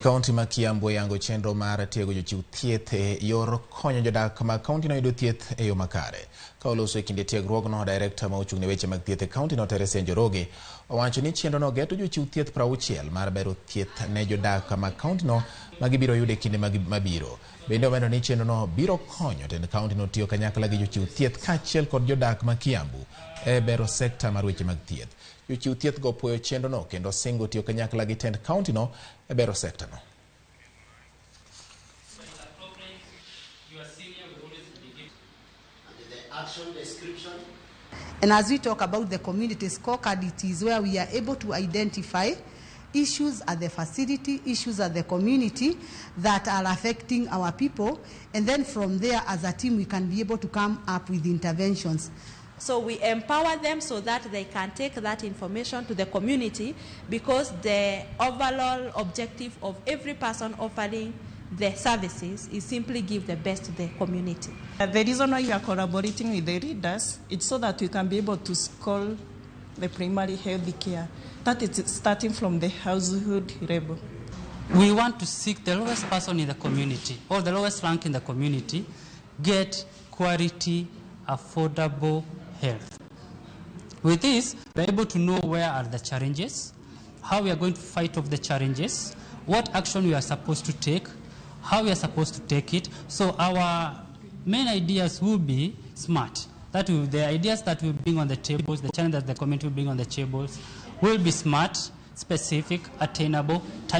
Kaunti ma Kiambu oyango chenro mar tiego jochiw thieth e yor konyo jodak mag kauntino yudo thieth e yo makare. Ka oloso e kinde tiegruogno, direkta ma ochung' ne weche mag thieth e kauntino Teresia Njoroge owacho ni chenrono geto jochiw thieth 60 mar bero thieth ne jodak mag kauntino ma gibiro yudo e kinde mabiro. Bende omedo ni chenrono biro konyo tend kauntino tiyo kanyakla gi jochiw thieth kaachiel kod jodak ma Kiambu e bero sekta mar weche mag thieth. Jochiw thieth go puoyo chenrono kendo singo tiyo kanyakla gi tend kauntino e bero sekta no. And as we talk about the community scorecard, it is where we are able to identify issues at the facility, issues at the community that are affecting our people. And then from there, as a team, we can be able to come up with interventions. So we empower them so that they can take that information to the community, because the overall objective of every person offering the services is simply give the best to the community. The reason why we are collaborating with the leaders is so that we can be able to score the primary health care. That is starting from the household level. We want to seek the lowest person in the community or the lowest rank in the community get quality, affordable health. With this, we are able to know where are the challenges, how we are going to fight off the challenges, what action we are supposed to take, how we are supposed to take it. So our main ideas will be smart. That will, the ideas that we bring on the tables, the challenge that the community will bring on the tables, will be smart, specific, attainable, time.